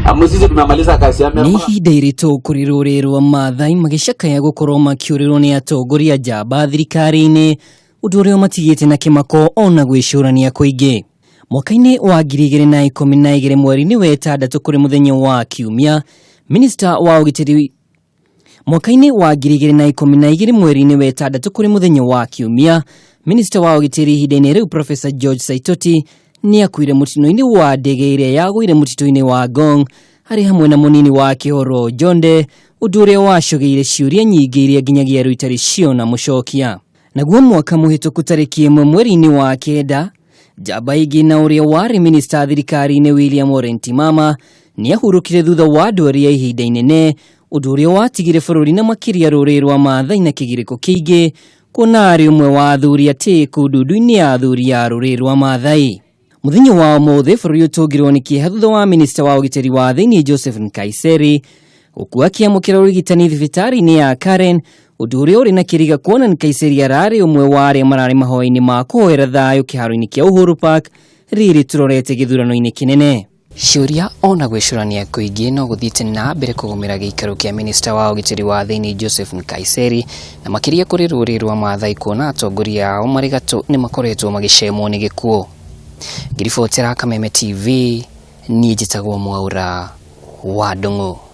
Amu sisi tumemaliza kazi ya Nĩ ihinda iritũ kũrĩ rũrĩrĩ rwa Maathai magĩcakaya gũkorwo makĩũrĩrwo nĩ atongoria njamba thirikari-inĩ, ũndũ ũrĩa ũmatigĩte na kĩmako ona gwĩcũrania kũingĩ. Mwaka-inĩ wa 2012 mweri-inĩ wa ĩtandatũ kũrĩ mũthenya wa Kiumia, minista wa ũgitĩri Mwaka-inĩ wa 2012 mweri-inĩ wa ĩtandatũ kũrĩ mũthenya wa Kiumia, minista wa ũgitĩri ihinda-inĩ rĩu Professor George Saitoti nĩ akuire mũtino-inĩ wa ndege ĩrĩa yagũire mũtitũ-inĩ wa Ngong arĩ hamwe na mũnini wake Oro Jonde, ũndũ ũrĩa wacũgĩire ciũria nyingĩ iria nginyagia rĩu itarĩ ciona mũcokia. Naguo mwaka mũhĩtũku tarĩki 1 mweri-inĩ wa 9, njamba ĩngĩ na ũrĩa warĩ minista thirikari-inĩ William Ole Ntimama nĩ ahurũkire thutha wa ndwari ya ihinda inene, ũndũ ũrĩa watigire bũrũri na makĩria rũrĩrĩ rwa Maathai na kĩgirĩko kĩingĩ, kuona arĩ ũmwe wa athuri atĩĩku ndundu-inĩ ya athuri ya rũrĩrĩ rwa Maathai. Mũthenya wa ũmũthĩ bũrũri ũtũngirwo nĩ kĩeha thutha wa minista wa ũgitĩri wa thĩinĩ Joseph Nkaiseri gũkua akĩamũkĩra ũrigitani thibitarĩ-inĩ ya Karen, ũndũ ũrĩa ũrĩ na kĩriga kuona Nkaiseri ararĩ ũmwe wa arĩa mararĩ mahoya-inĩ ma kũhoera thayũ kĩharo-inĩ kĩa Uhuru Park rĩrĩ tũrorete gĩthurano-inĩ kĩnene. Ciũria ona gwĩcũrania kũingĩ no gũthiĩte na mbere kũgũmĩra gĩikaro kĩa minista wa ũgitĩri wa thĩinĩ Joseph Nkaiseri na makĩria kũrĩ rũrĩrĩ rwa Maathai kuona atongoria ao marĩ gatũ nĩ makoretwo magĩcemwo nĩ gĩkuũ. Ngĩribotera Kameme TV, niĩ njĩtagwo Mwaũra wa Ndung'u.